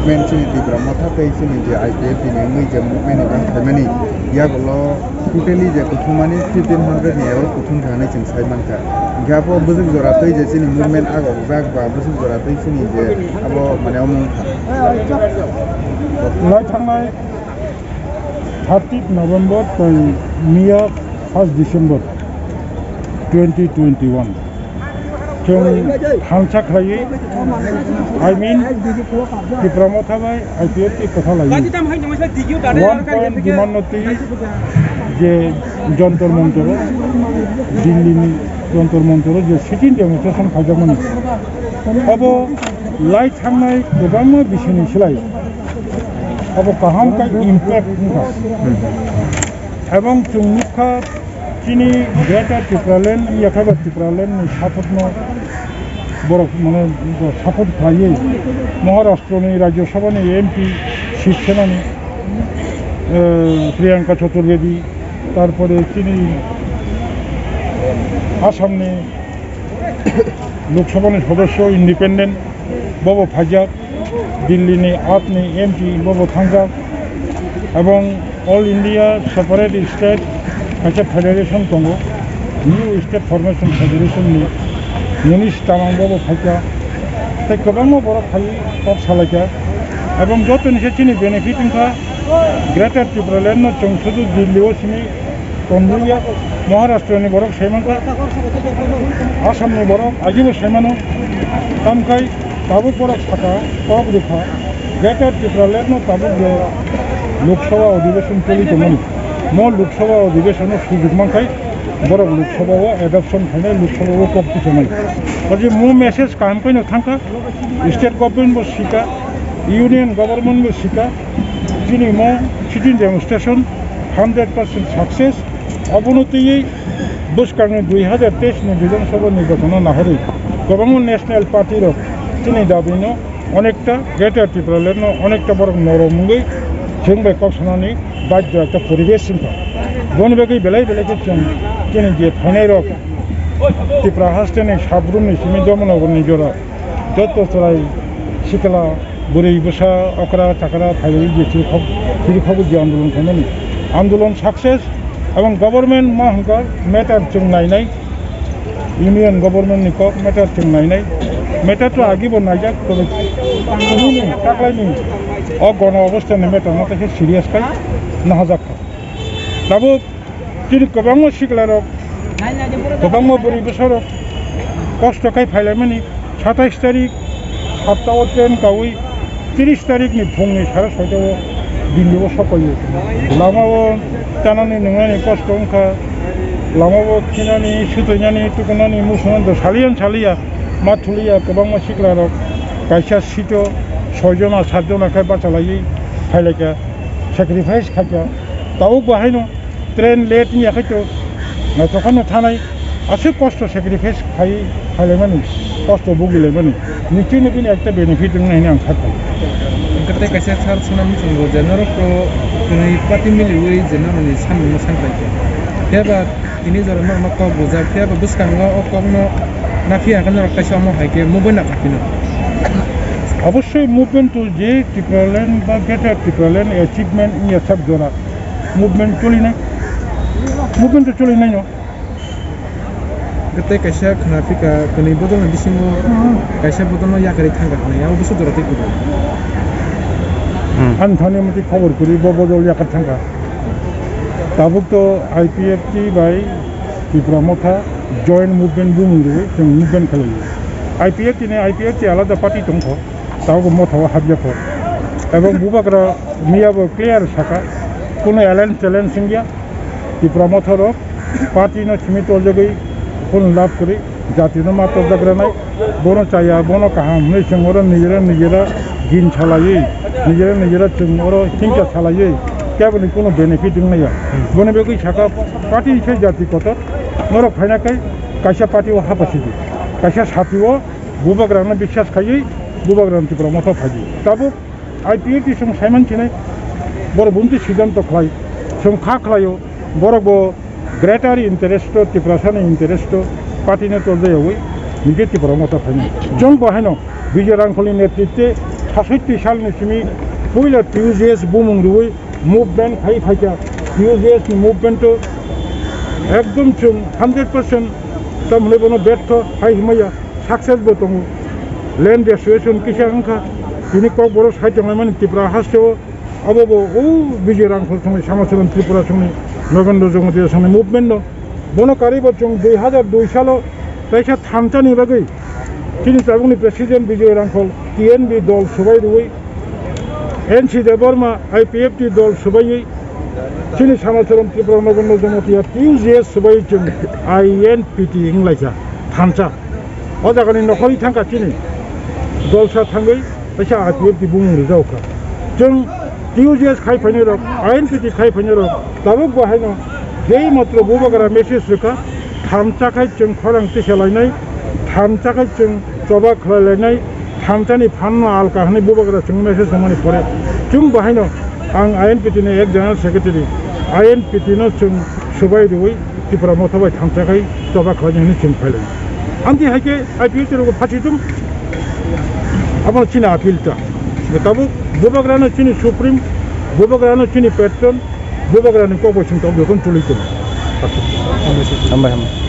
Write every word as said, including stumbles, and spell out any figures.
Movement chini Tipra Motha tei chini je I P F T ni wngwi je movement ni bang khaimani yagulo totally je kuthumani fifteen hundred ni abo kuthum kha hinwi chwng sai mankha. Hwnkhe abo bwswk jora twi je chini movement agok jak ba bwswk jora twi chini je abo mane omo wngkha. Lai thangnai thirtieth November tei miya first December twenty twenty-one. Chwng thansa khlaiwi, I mean, Tipra Motha bai I P F T kwtha laiwi. One point demand no twi je Jantar Mantar o, Delhi ni Jantar Mantar o je sit-in demonstration khaijakmani. Abo lai thangnai kwbangma bisini slai abo kaham khe impact wngkha. Ebong chwng nukha chini Greater Tipraland, yakhaba Tipraland ni support no borok mane support khlaiwi Maharashtra ni Rajya Sabha ni M P Shiv Sena ni, eh, Priyanka Chaturvedi, tarpore chini Assam ni Lok Sabha ni sodosyo independent bobo phaijak, Delhi ni aap ni M P bobo thangjak, ebong All India Separate State kaisa federation tongo, New State Formation Federation ni Munish Tamang bobo phaikha, tei kwbangma borok phaiwi kok salaikha, ebong jotoni se chini benefit wngkha, Greater Tipraland no chwng sudu Delhi o simi tonliya, Maharashtra ni borok sai mankha, Assam ni borok agibo sai mano, tamkhai tabuk borok saka kok rikha, Greater Tipraland no tabuk je Lok Sabha Adhiveshon choli tongmani, mo Lok Sabha Adhiveshon no sujug mankhai borok Lok Sabha o adoption khainai, Lok Sabha o kok tisanai. Kaje mo message kaham khaino thangkha, state government bo sika, union government bo sika, chini mo sit-in demonstration hundred percent success. Abono twiwi bwskangni dui hajar teis ni Bidhan Sabha nirbachano nahorwi kwbangma national party rok chini dabino onekta Greater Tipraland no onekta borok norom wngwi chwng bai kok sanani badhyo ekta poribesh wngkha. Boni bagwi belai belai khe chwng chini je phainai rok Tipra hasteni Sabrum ni simi Dharmanagar ni jora joto chwrai sikla bwrwi bwsa okra chakra phaiwi je chiri khok, chiri khogwi je andolon khaimani andolon success, ebong government ma hwnkha matter chwng nainai, union government ni kok matter chwng nainai, matter to agi bo naijak tobe chini taklaini o gono obostha ni matter no kaisa serious khai nahajak kha. Tabuk chini kwbangma siklarok, kwbangma bwrwi bwsarok kosto khai phailaimani, satais tarik sapta o train kaui tris tarik ni phung ni sara soita o Delhi o sokoio. Lama o chanani nwngnani kosto wngkha, lama o khinani, swtwinani, tukunani, musunani do saliyan saliya, ma thuliya kwbangma siklarok kaisa seat o soi jona, sat jona khai bachalaiwi phailaikha, sacrifice khaikha. Tabuk bo haino train late wngya khai to, naithok kheno thanai, aswk kosto sacrifice khai, khailaimani, kosto bugilaimani, nichino bini ekta benefit wngnai hwnwi ang sakha. Hwnkhe tei kaisa sir swnam chwngbo je norok to twnwi party miliwi je norokni samungno sankhlai khe. Phiya ba tini jora norokno kok rijak, phiya ba bwskango o kokno na phiya hwnkhe norok kaisa omo hai khe mungbai na kha phino. Oboswk movement to je Tipraland ba Greater Tipraland achievement wngya sak jora. Movement cholinai, movement to cholinai no. Tei kaisa khwna phika kwnwi bodolni bisingo kaisa bodolno yakarwi thangkha hwnwi, abo bwswk jora tei kwrwi. Hmm. Ani thani mati khobor kwrwi bo bodol yakar thangkha. Tabuk to I P F T bai Tipra Motha joint movement bumung rwi chwng movement khlaiwi. I P F T ni I P F T alada party tongkho. Tabuk Motha o habya kho. Ebong Bubagra miya bo clear saka, kuno alliance challenge wngya. Tipra Motha rok party no simi torjagwi kuno lab kwrwi, jati no ma torjak ranai, bono chaya, bono kaham hwnwi chwng oro nijera nijera gin salaiwi, nijera nijera chwng oro hingsa salaiwi, keboni kuno benefit wngmaya. Boni bagwi saka party se jati kotor, norok phaina kai kaisa party o hapasidi, kaisa sati o Bubagrano biswas khaiwi Bubagrano Tipra Motha phaidi. Tabuk I P F T chwng saiman sinai borok bunti siddhanto khlai, chwng kha khlaio, borok bo greater interest o, Tiprasani interest o, party no torjayogwi nijor Tipra Motha phainai. Chwng bo haino Bijoy Rangkholi netritwe Sashotti salni simi puila T U J S bumung rwui movement khai phaikha. T U J S ni movement o ekdom chwng hundred percent tamhinwi bono bertho hai hwnmaya, success bo tongo. Land restoration kisa wngkha, tini Kokborok side tongnai mani Tripura haste o, abo bo o Bijoy Rangkhol songni Samacharan Tripura songni Nogendra Jamatia songni movement no. Bono karwi bo chwng dui hazar dui salo kaisa thansa ni bagwi chini tabukni president Bijoy Rangkhol T N B dol swbai rwui, N C Debbarma I P F T dol swbaiwi chini Samacharan Tripura Nogendra Jamatia T U J S swbaiwi chwng I N P T wnglaikha thansa. O jagani nokhorwi thangkha chini dolsa thangwi kaisa I P F T bumung rijak kha. Chwng T U J S khai phainai rok, I N P T khai phainai rok tabuk bo haino jei matro bubagra message rwkha, thansa khai chwng khorang tisalainai, thansa khai chwng choba khlailainai, thansani phanno alka hwnwi bubagra chwng message rwmani pore chwng bo haino ang I N P T ni ek general secretary, I N P T no chwng swbai rwui Tipra Motha bai thansa khai choba khlainai hwnwi chwng phailaio. Amtwi hai khe I P F T rok phachi thung. Abono chini appeal ta. Tabuk bubagrano chini supreme, bubagrano chini patron, bubagrani kok bai chwng tabuk jotono choli tongo. Hambai, hambai.